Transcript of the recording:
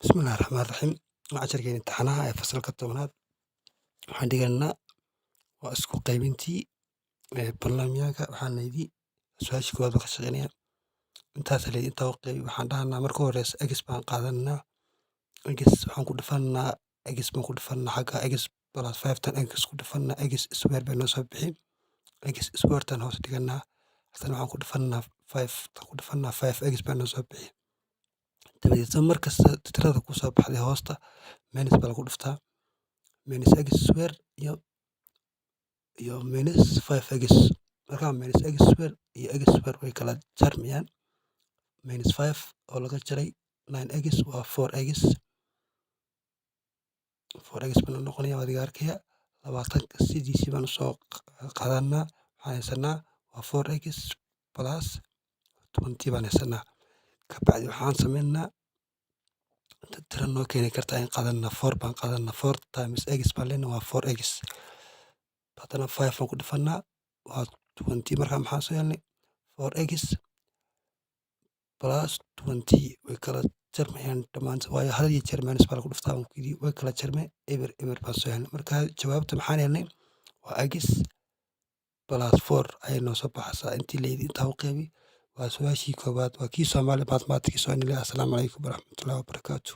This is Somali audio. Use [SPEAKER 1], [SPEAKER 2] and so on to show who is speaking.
[SPEAKER 1] Bismillahi Raxmaani Raxiim. Waa casharkeena imtixaanaha ee fasalka 10aad. Waxaan dhiganaa waa isku qaybintii polynomial-ka. Waxaan layidhi su-aasha koowaad baan ka shaqeynaya. Intaas layidhi intaa u qaybi. Waxaan dhahanaa marka horeysa x baan qaadanaa. X waxaan ku dhufanaa, x baan ku dhufanaa xagga x plus 5 tan x ku dhufanaa, x square bay noo soo bixi. X square tan hoos dhiganaa. Haddana waxaan ku dhufanaa 5 tan ku dhufanaa, 5x baa noo soo bixi. Dabadeedna mar kasta tirada ku soo baxday hoosta minus baa lagu dhuftaa. Minus x square iyo minus 5x. Marka minus x square iyo x square way kala jarmayaan. Minus 5 oo laga jaray 9x waa 4x. 4x buu noqonayaa, adiga arkaya. 20-ka sidiisii baan usoo qaadanaa. Waxaan haysanaa waa 4x plus 20 baan haysanaa. Kabacdi waxaan sameynaa inta tiro noo keeni karta ayaan qaadanaa. 4 baan qaadanaa. 4 times x baan leenahay, waa 4x. Haddana 5 baan ku dhufanaa, waa 20. Marka maxaan soo helnay? 4x plus 20 way kala jarmayaan dhammaan, waayo hal iyo jeer minus baa lagu dhuftaa baan ku yidhi. Way kala jarmay, eber eber baan soo helnay. Marka jawaabta maxaan helnay? Waa x plus 4 ayay noo soo baxaysaa. Intii layidhi intaa u qaybi waa su-aashii koowaad. Waa kii Soomaali Mathematics oo nile. Assalaamu calaykum waraxmatullaahi wabarakaatu.